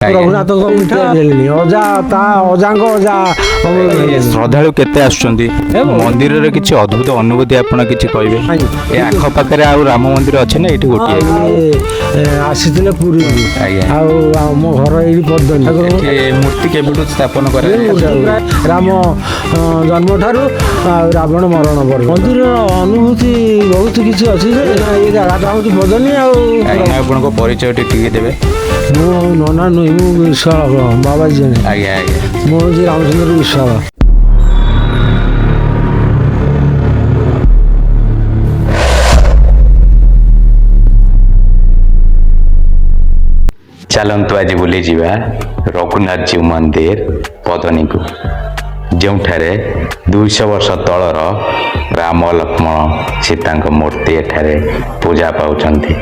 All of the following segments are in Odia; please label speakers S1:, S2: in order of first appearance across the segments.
S1: ରଘୁନାଥଙ୍କ ପିଠା ହେଲେଣି ଅଜା, ତା ଅଜାଙ୍କ ଅଜା ଅମଳରୁ ହେଲେଣି।
S2: ଶ୍ରଦ୍ଧାଳୁ କେତେ ଆସୁଛନ୍ତି ମନ୍ଦିରରେ? କିଛି ଅଦ୍ଭୁତ ଅନୁଭୂତି ଆପଣ କିଛି କହିବେ? ଏ ଆଖପାଖରେ ଆଉ ରାମ ମନ୍ଦିର ଅଛି ନା ଏଇଠି ଗୋଟିଏ?
S1: ଇଏ ଆସିଥିଲେ ପୁରୀରୁ। ଆଉ ଆମ ଘର ଏଇଠି ପଦ୍ମନୀ।
S2: ଏଠି ମୂର୍ତ୍ତି କେବେଠୁ ସ୍ଥାପନ କରାଯାଇଛି?
S1: ରାମ ଜନ୍ମ ଠାରୁ ଆଉ ରାବଣ ମରଣ ପରେ। ମନ୍ଦିରର ଅନୁଭୂତି ବହୁତ କିଛି ଅଛି ଯେ ଏ ଜାଗାଟା ହେଉଛି ପଦନୀ। ଆଉ
S2: ଆଜ୍ଞା, ଆପଣଙ୍କ ପରିଚୟ ଟିକେ ଦେବେ?
S1: ମୁଁ ନନା ନୁହେଁ, ମୁଁ ବିଶ୍ୱାଳ ବାବାଜୀ ଜଣେ।
S2: ଆଜ୍ଞା ଆଜ୍ଞା।
S1: ମୁଁ ହେଉଛି ରାମଚନ୍ଦ୍ର ବିଶ୍ୱାଳ।
S2: ଚାଲନ୍ତୁ ଆଜି ବୁଲିଯିବା ରଘୁନାଥଜୀଉ ମନ୍ଦିର ପଦନୀକୁ, ଯେଉଁଠାରେ 200 ବର୍ଷ ତଳର ରାମ ଲକ୍ଷ୍ମଣ ସୀତାଙ୍କ ମୂର୍ତ୍ତି ଏଠାରେ ପୂଜା ପାଉଛନ୍ତି।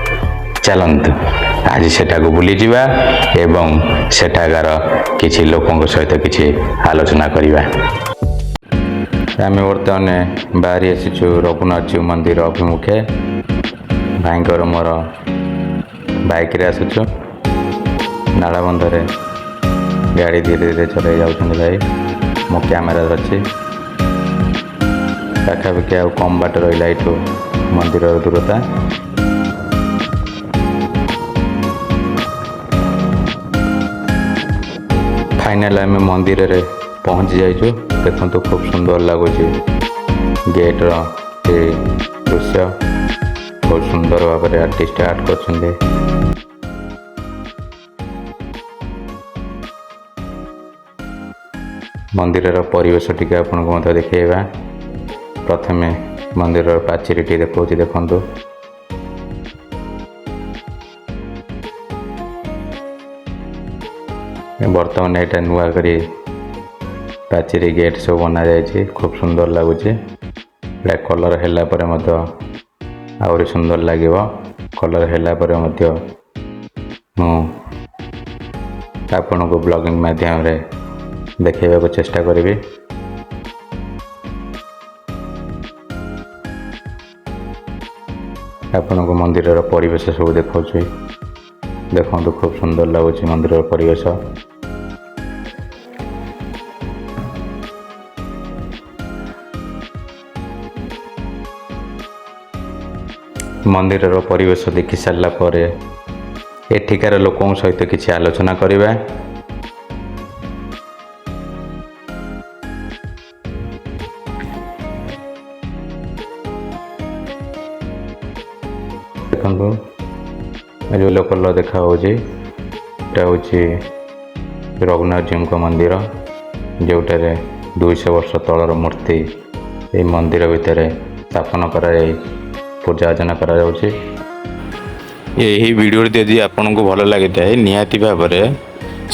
S2: ଚାଲନ୍ତୁ ଆଜି ସେଠାକୁ ବୁଲିଯିବା ଏବଂ ସେଠାକାର କିଛି ଲୋକଙ୍କ ସହିତ କିଛି ଆଲୋଚନା କରିବା। ଆମେ ବର୍ତ୍ତମାନ ବାହାରି ଆସିଛୁ ରଘୁନାଥଜୀଉ ମନ୍ଦିର ଅଭିମୁଖେ। ଭାଇଙ୍କର ମୋର ବାଇକରେ ଆସୁଛୁ। ନାଳବନ୍ଧରେ ଗାଡ଼ି ଧୀରେ ଧୀରେ ଚଲାଇ ଯାଉଛନ୍ତି ଭାଇ, ମୁଁ କ୍ୟାମେରା ଧରିଛି। ପାଖାପାଖି ଆଉ କମ୍ ବାଟ ରହିଲା ଏଇଠୁ ମନ୍ଦିରର ଦୂରତା। ଫାଇନାଲ ଆମେ ମନ୍ଦିରରେ ପହଞ୍ଚି ଯାଇଛୁ। ଦେଖନ୍ତୁ, ଖୁବ୍ ସୁନ୍ଦର ଲାଗୁଛି ଗେଟ୍ର ଏ ଦୃଶ୍ୟ। ବହୁତ ସୁନ୍ଦର ଭାବରେ ଆର୍ଟିଷ୍ଟ ଆର୍ଟ କରିଛନ୍ତି। ମନ୍ଦିରର ପରିବେଶ ଟିକେ ଆପଣଙ୍କୁ ମଧ୍ୟ ଦେଖେଇବା। ପ୍ରଥମେ ମନ୍ଦିରର ପାଚେରୀଟି ଦେଖାଉଛି, ଦେଖନ୍ତୁ। ବର୍ତ୍ତମାନ ଏଇଟା ନୂଆ କରି ପାଚେରୀ ଗେଟ୍ ସବୁ ବନାଯାଇଛି। ଖୁବ୍ ସୁନ୍ଦର ଲାଗୁଛି। ଏଇଟା କଲର୍ ହେଲା ପରେ ମଧ୍ୟ ଆହୁରି ସୁନ୍ଦର ଲାଗିବ। କଲର୍ ହେଲା ପରେ ମଧ୍ୟ ମୁଁ ଆପଣଙ୍କୁ ବ୍ଲଗିଂ ମାଧ୍ୟମରେ ଦେଖାଇବାକୁ ଚେଷ୍ଟା କରିବି। ଆପଣଙ୍କୁ ମନ୍ଦିରର ପରିବେଶ ସବୁ ଦେଖାଉଛି, ଦେଖନ୍ତୁ। ଖୁବ୍ ସୁନ୍ଦର ଲାଗୁଛି ମନ୍ଦିରର ପରିବେଶ। ମନ୍ଦିରର ପରିବେଶ ଦେଖି ସାରିଲା ପରେ ଏଠିକାର ଲୋକଙ୍କ ସହିତ କିଛି ଆଲୋଚନା କରିବା। ଦେଖନ୍ତୁ, ଏ ଯେଉଁ ୟେଲୋ କଲର୍ ଦେଖାହେଉଛି, ଏଇଟା ହେଉଛି ରଘୁନାଥଜୀଙ୍କ ମନ୍ଦିର, ଯେଉଁଠାରେ 200 ବର୍ଷ ତଳର ମୂର୍ତ୍ତି ଏଇ ମନ୍ଦିର ଭିତରେ ସ୍ଥାପନ କରାଯାଇ ପୂଜା ଅର୍ଚ୍ଚନା କରାଯାଉଛି। ଏହି ଭିଡ଼ିଓଟି ଯଦି ଆପଣଙ୍କୁ ଭଲ ଲାଗିଥାଏ, ନିହାତି ଭାବରେ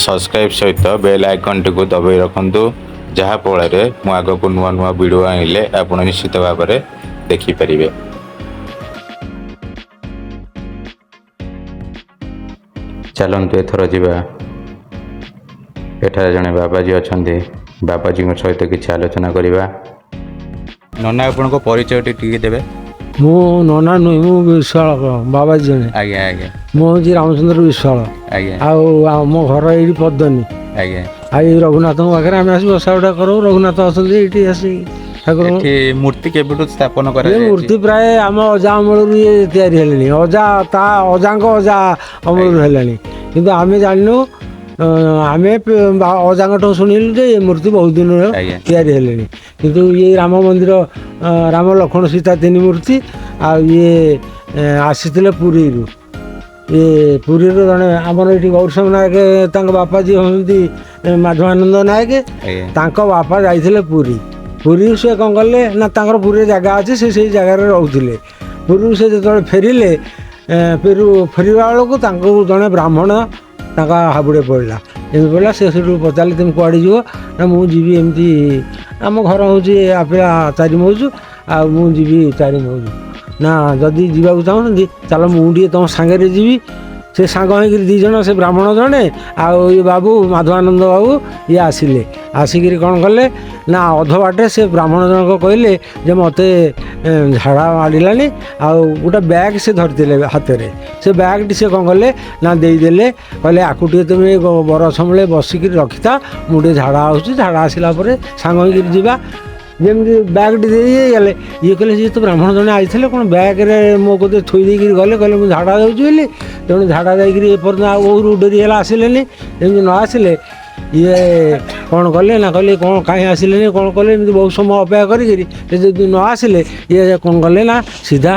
S2: ସବସ୍କ୍ରାଇବ୍ ସହିତ ବେଲ୍ ଆଇକନ୍ଟିକୁ ଦବାଇ ରଖନ୍ତୁ, ଯାହାଫଳରେ ମୁଁ ଆଗକୁ ନୂଆ ନୂଆ ଭିଡ଼ିଓ ଆଣିଲେ ଆପଣ ନିଶ୍ଚିତ ଭାବରେ ଦେଖିପାରିବେ। ଚାଲନ୍ତୁ ଏଥର ଯିବା, ଏଠାରେ ଜଣେ ବାବାଜୀ ଅଛନ୍ତି, ବାବାଜୀଙ୍କ ସହିତ କିଛି ଆଲୋଚନା କରିବା। ନନା, ଆପଣଙ୍କ ପରିଚୟଟି ଟିକେ ଦେବେ?
S1: ମୁଁ ନନା ନୁହେଁ, ମୁଁ ବିଶ୍ୱାଳ ବାବାଜୀ ଜଣେ।
S2: ଆଜ୍ଞା ଆଜ୍ଞା।
S1: ମୁଁ ହେଉଛି ରାମଚନ୍ଦ୍ର ବିଶ୍ୱାଳ। ଆଉ ଆମ ଘର ଏଇଠି ପଦ୍ମନୀ। ଆଉ ଏଇ ରଘୁନାଥଙ୍କ ପାଖରେ ଆମେ ଆସି ବସା ଉଠା କରୁ। ରଘୁନାଥ ଅଛନ୍ତି ଏଇଠି ଆସି ଠାକୁର।
S2: ଏଠି ମୂର୍ତ୍ତି କେବେଠୁ ସ୍ଥାପନ
S1: ଏ
S2: କରାଯାଇଛି?
S1: ମୂର୍ତ୍ତି ପ୍ରାୟ ଆମ ଅଜା ଅମଳରୁ ଇଏ ତିଆରି ହେଲେଣି। ଅଜା, ତା ଅଜାଙ୍କ ଅଜା ଅମଳରୁ ହେଲାଣି। କିନ୍ତୁ ଆମେ ଜାଣିନୁ, ଆମେ ଅଜାଙ୍କଠୁ ଶୁଣିଲୁ ଯେ ଏ ମୂର୍ତ୍ତି ବହୁତ ଦିନରୁ ତିଆରି ହେଲେଣି। କିନ୍ତୁ ଇଏ ରାମ ମନ୍ଦିର, ରାମ ଲକ୍ଷ୍ମଣ ସୀତା ତିନି ମୂର୍ତ୍ତି। ଆଉ ଇଏ ଆସିଥିଲେ ପୁରୀରୁ। ଇଏ ପୁରୀରୁ ଜଣେ ଆମର ଏଇଠି ଗୌରସଙ୍ଗ ନାୟକ, ତାଙ୍କ ବାପା ଯିଏ ହେଉଛନ୍ତି ମାଧବାନନ୍ଦ ନାୟକ, ତାଙ୍କ ବାପା ଯାଇଥିଲେ ପୁରୀ। ପୁରୀରୁ ସେ କ'ଣ କଲେ ନା, ତାଙ୍କର ପୁରୀରେ ଜାଗା ଅଛି, ସେ ସେଇ ଜାଗାରେ ରହୁଥିଲେ। ପୁରୀରୁ ସେ ଯେତେବେଳେ ଫେରିଲେ, ଫେରିବା ବେଳକୁ ତାଙ୍କୁ ଜଣେ ବ୍ରାହ୍ମଣ ତାଙ୍କ ହାବୁଡ଼େ ପଡ଼ିଲା। ଏମିତି ପଡ଼ିଲା, ସେ ସେଠୁ ପଚାରିଲେ, ତୁମେ କୁଆଡ଼େ ଯିବ? ନା, ମୁଁ ଯିବି ଏମିତି, ଆମ ଘର ହେଉଛି ଆପିଳା ଚାରି ମୌଜୁ, ଆଉ ମୁଁ ଯିବି ଚାରି ମୌଜୁ। ନା, ଯଦି ଯିବାକୁ ଚାହୁଁଛନ୍ତି ଚାଲ, ମୁଁ ଟିକେ ତୁମ ସାଙ୍ଗରେ ଯିବି। ସେ ସାଙ୍ଗ ହେଇକିରି 2 ଜଣ, ସେ ବ୍ରାହ୍ମଣ ଜଣେ ଆଉ ଇଏ ବାବୁ ମାଧବାନନ୍ଦ ବାବୁ, ଇଏ ଆସିଲେ। ଆସିକିରି କ'ଣ କଲେ ନା, ଅଧ ବାଟରେ ସେ ବ୍ରାହ୍ମଣ ଜଣକ କହିଲେ ଯେ ମୋତେ ଝାଡ଼ା ମାଡ଼ିଲାଣି। ଆଉ ଗୋଟେ ବ୍ୟାଗ୍ ସେ ଧରିଥିଲେ ହାତରେ, ସେ ବ୍ୟାଗ୍ଟି ସେ କ'ଣ କଲେ ନା ଦେଇଦେଲେ। କହିଲେ ଆକୁ ଟିକେ ତୁମେ ବରଗଛ ମୂଳେ ବସିକିରି ରଖିଥା, ମୁଁ ଟିକେ ଝାଡ଼ା ଆସୁଛି, ଝାଡ଼ା ଆସିଲା ପରେ ସାଙ୍ଗ ହେଇକିରି ଯିବା। ଯେମିତି ବ୍ୟାଗ୍ଟି ଦେଇ ଗଲେ, ଇଏ କହିଲେ ସିଏ ତ ବ୍ରାହ୍ମଣ ଜଣେ ଆଇଥିଲେ, କ'ଣ ବ୍ୟାଗ୍ରେ ମୋ କତିରେ ଥୋଇ ଦେଇକିରି ଗଲେ, କହିଲେ ମୁଁ ଝାଡ଼ା ଯାଉଛି ବୋଲି। ତେଣୁ ଝାଡ଼ା ଯାଇକିରି ଏପର୍ଯ୍ୟନ୍ତ ଆଉ ବହୁତ ଡେରି ହେଲା ଆସିଲେନି। ଏମିତି ନ ଆସିଲେ ଇଏ କ'ଣ କଲେ ନା କହିଲେ କ'ଣ କାହିଁ ଆସିଲେନି, କ'ଣ କଲେ, ଏମିତି ବହୁତ ସମୟ ଅପେକ୍ଷା କରିକିରି ସେ ଯଦି ନ ଆସିଲେ, ଇଏ କ'ଣ କଲେ ନା ସିଧା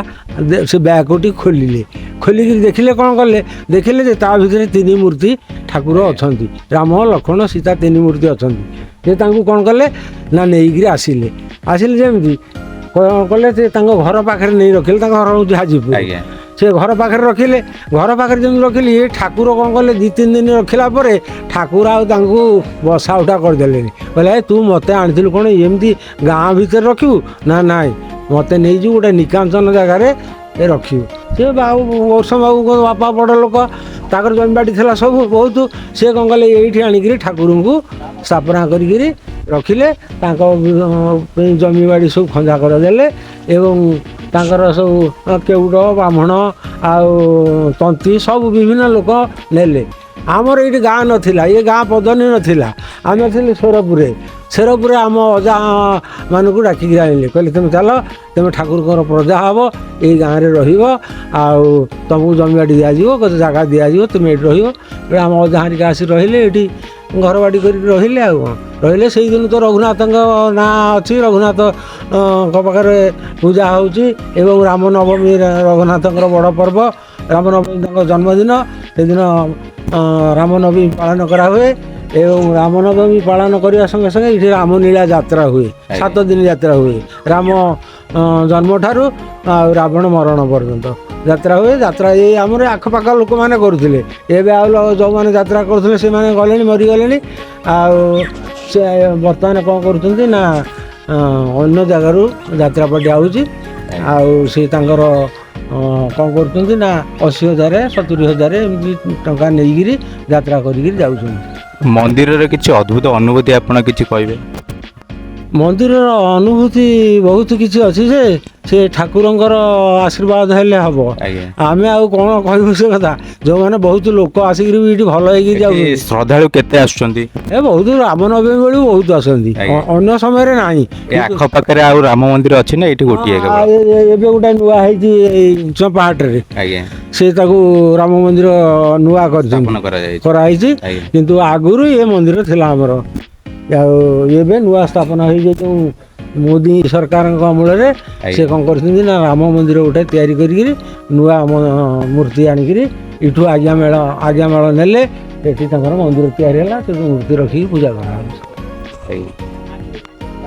S1: ସେ ବ୍ୟାଗ୍ଟି ଖୋଲିଲେ। ଖୋଲିକିରି ଦେଖିଲେ, କ'ଣ କଲେ, ଦେଖିଲେ ଯେ ତା ଭିତରେ 3 ମୂର୍ତ୍ତି ଠାକୁର ଅଛନ୍ତି, ରାମ ଲକ୍ଷ୍ମଣ ସୀତା 3 ମୂର୍ତ୍ତି ଅଛନ୍ତି। ସେ ତାଙ୍କୁ କ'ଣ କଲେ ନା ନେଇକିରି ଆସିଲେ। ଆସିଲେ ଯେମିତି କ'ଣ କଲେ, ସେ ତାଙ୍କ ଘର ପାଖରେ ନେଇ ରଖିଲେ। ତାଙ୍କ ଘର ହେଉଛି ହାଜିପୁର। ସେ ଘର ପାଖରେ ରଖିଲେ। ଘର ପାଖରେ ଯେମିତି ରଖିଲେ, ଇଏ ଠାକୁର କ'ଣ କଲେ, 2-3 ଦିନ ରଖିଲା ପରେ ଠାକୁର ଆଉ ତାଙ୍କୁ ବସା ଉଠା କରିଦେଲେନି। କହିଲେ ଏ ତୁ ମୋତେ ଆଣିଥିଲୁ କ'ଣ ଏମିତି ଗାଁ ଭିତରେ ରଖିବୁ? ନା ନାଇଁ, ମୋତେ ନେଇଯିବୁ ଗୋଟେ ନିକାଞ୍ଚନ ଜାଗାରେ ଏ ରଖିବୁ। ସେ ବାବୁ ଔଷମ ବାବୁଙ୍କ ବାପା ବଡ଼ ଲୋକ, ତାଙ୍କର ଜମିବାଡ଼ି ଥିଲା ସବୁ ବହୁତ। ସେ କ'ଣ କଲେ, ଏଇଠି ଆଣିକିରି ଠାକୁରଙ୍କୁ ସ୍ଥାପନା କରିକିରି ରଖିଲେ। ତାଙ୍କ ପାଇଁ ଜମିବାଡ଼ି ସବୁ ଖଞ୍ଜା କରିଦେଲେ ଏବଂ ତାଙ୍କର ସବୁ କେଉଟ ବ୍ରାହ୍ମଣ ଆଉ ତନ୍ତି ସବୁ ବିଭିନ୍ନ ଲୋକ ନେଲେ। ଆମର ଏଇଠି ଗାଁ ନଥିଲା, ଏ ଗାଁ ପଦନୀ ନଥିଲା, ଆମେ ଥିଲୁ ସେରପୁରରେ। ସେରପୁରରେ ଆମ ଅଜା ମାନଙ୍କୁ ଡାକିକି ଆଣିଲେ, କହିଲେ ତୁମେ ଚାଲ, ତୁମେ ଠାକୁରଙ୍କର ପ୍ରଜା ହେବ, ଏଇ ଗାଁରେ ରହିବ, ଆଉ ତୁମକୁ ଜମିବାଡ଼ି ଦିଆଯିବ, କେତେ ଜାଗା ଦିଆଯିବ, ତୁମେ ଏଇଠି ରହିବ। ଆମ ଅଜା ହେରିକା ଆସି ରହିଲେ ଏଇଠି, ଘରବାଡ଼ି କରିକି ରହିଲେ। ଆଉ କ'ଣ ରହିଲେ, ସେଇଦିନ ତ ରଘୁନାଥଙ୍କ ନାଁ ଅଛି, ରଘୁନାଥଙ୍କ ପାଖରେ ପୂଜା ହେଉଛି। ଏବଂ ରାମନବମୀ ରଘୁନାଥଙ୍କର ବଡ଼ ପର୍ବ, ରାମନବମୀ ତାଙ୍କ ଜନ୍ମଦିନ, ସେଦିନ ରାମନବମୀ ପାଳନ କରାହୁଏ। ଏବଂ ରାମନବମୀ ପାଳନ କରିବା ସଙ୍ଗେ ସଙ୍ଗେ ଏଇଠି ରାମଲୀଳା ଯାତ୍ରା ହୁଏ, 7 ଦିନ ଯାତ୍ରା ହୁଏ, ରାମ ଜନ୍ମଠାରୁ ଆଉ ରାବଣ ମରଣ ପର୍ଯ୍ୟନ୍ତ ଯାତ୍ରା ହୁଏ। ଯାତ୍ରା ଏଇ ଆମର ଆଖପାଖ ଲୋକମାନେ କରୁଥିଲେ। ଏବେ ଆଉ ଯେଉଁମାନେ ଯାତ୍ରା କରୁଥିଲେ ସେମାନେ ଗଲେଣି, ମରିଗଲେଣି। ଆଉ ସେ ବର୍ତ୍ତମାନ କ'ଣ କରୁଛନ୍ତି ନା ଅନ୍ୟ ଜାଗାରୁ ଯାତ୍ରା ପାର୍ଟି ଆଉଛି, ଆଉ ସେ ତାଙ୍କର କ'ଣ କରୁଛନ୍ତି ନା 80,000 70,000 ଏମିତି ଟଙ୍କା ନେଇକିରି ଯାତ୍ରା କରିକିରି ଯାଉଛନ୍ତି।
S2: ମନ୍ଦିରରେ କିଛି ଅଦ୍ଭୁତ ଅନୁଭୂତି ଆପଣ କିଛି କହିବେ?
S1: ମନ୍ଦିରର ଅନୁଭୂତି ବହୁତ କିଛି ଅଛି ଯେ ସେ ଠାକୁରଙ୍କର ଆଶୀର୍ବାଦ ହେଲେ ହେବ। ଆମେ ଆଉ କ'ଣ କହିବୁ ସେ କଥା। ଯେଉଁମାନେ ବହୁତ ଲୋକ ଆସିକିରି ବି ଏଇଠି ଭଲ ହେଇକି ଯାଉଛନ୍ତି।
S2: ଶ୍ରଦ୍ଧାଳୁ କେତେ ଆସୁଛନ୍ତି?
S1: ଏ ବହୁତ, ରାମନବମୀ ବେଳକୁ ବହୁତ ଆସନ୍ତି, ଅନ୍ୟ ସମୟରେ ନାହିଁ।
S2: ଏ ଆଖପାଖରେ ଆଉ ରାମ ମନ୍ଦିର ଅଛି ନା ଏଇଠି ଗୋଟିଏ କେବଳ?
S1: ଏବେ ଗୋଟେ ନୂଆ ହେଇଛି ଏଇ ଚମ୍ପାହାଟରେ। ସେ ତାକୁ ରାମ ମନ୍ଦିର ନୂଆ କରିଛନ୍ତି, କରାହେଇଛି। କିନ୍ତୁ ଆଗରୁ ଏ ମନ୍ଦିର ଥିଲା ଆମର, ଆଉ ଏବେ ନୂଆ ସ୍ଥାପନା ହେଇଛି। ଯେଉଁ ମୋଦି ସରକାରଙ୍କ ଅମଳରେ ସେ କ'ଣ କରିଛନ୍ତି ନା ରାମ ମନ୍ଦିର ଗୋଟେ ତିଆରି କରିକିରି ନୂଆ ମୂର୍ତ୍ତି ଆଣିକିରି ଏଠୁ ଆଜ୍ଞାମାଳ ନେଲେ, ଏଠି ତାଙ୍କର ମନ୍ଦିର ତିଆରି ହେଲା। ସେଠୁ ମୂର୍ତ୍ତି ରଖିକି ପୂଜା କରାହେଉଛି।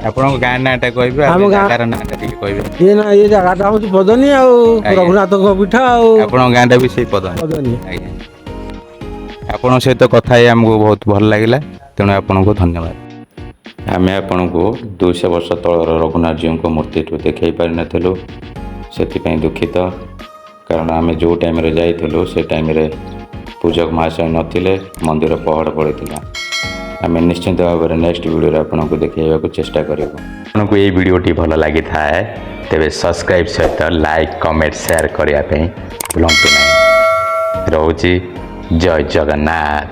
S2: ଆପଣଙ୍କ ଗାଁ ନାଁଟା କହିବେ? ଆମ ଗାଁର ନାଁଟା ଟିକେ କହିବେ?
S1: ଇଏ ନା, ଏ ଜାଗାଟା ହେଉଛି ପଦନୀ ଆଉ ରଘୁନାଥଙ୍କ ପୀଠ। ଆଉ
S2: ଆପଣଙ୍କ ଗାଁଟା ବି ସେଇ ପଦନୀ?
S1: ପଦନୀ।
S2: ଆଜ୍ଞା, ଆପଣଙ୍କ ସହିତ କଥା ହେଇ ଆମକୁ ବହୁତ ଭଲ ଲାଗିଲା, ତେଣୁ ଆପଣଙ୍କୁ ଧନ୍ୟବାଦ। ଆମେ ଆପଣଙ୍କୁ 200 ବର୍ଷ ତଳର ରଘୁନାଥଜୀଙ୍କ ମୂର୍ତ୍ତିଠୁ ଦେଖାଇ ପାରିନଥିଲୁ, ସେଥିପାଇଁ ଦୁଃଖିତ। କାରଣ ଆମେ ଯେଉଁ ଟାଇମ୍ରେ ଯାଇଥିଲୁ ସେ ଟାଇମ୍ରେ ପୂଜକ ମହାଶୟ ନଥିଲେ, ମନ୍ଦିର ପହଡ଼ ପଡ଼ିଥିଲା। ଆମେ ନିଶ୍ଚିନ୍ତ ଭାବରେ ନେକ୍ସଟ ଭିଡ଼ିଓରେ ଆପଣଙ୍କୁ ଦେଖାଇବାକୁ ଚେଷ୍ଟା କରିବୁ। ଆପଣଙ୍କୁ ଏଇ ଭିଡ଼ିଓଟି ଭଲ ଲାଗିଥାଏ ତେବେ ସବସ୍କ୍ରାଇବ୍ ସହିତ ଲାଇକ୍, କମେଣ୍ଟ, ସେୟାର କରିବା ପାଇଁ ଭୁଲନ୍ତୁ ନାହିଁ। ରହୁଛି, ଜୟ ଜଗନ୍ନାଥ।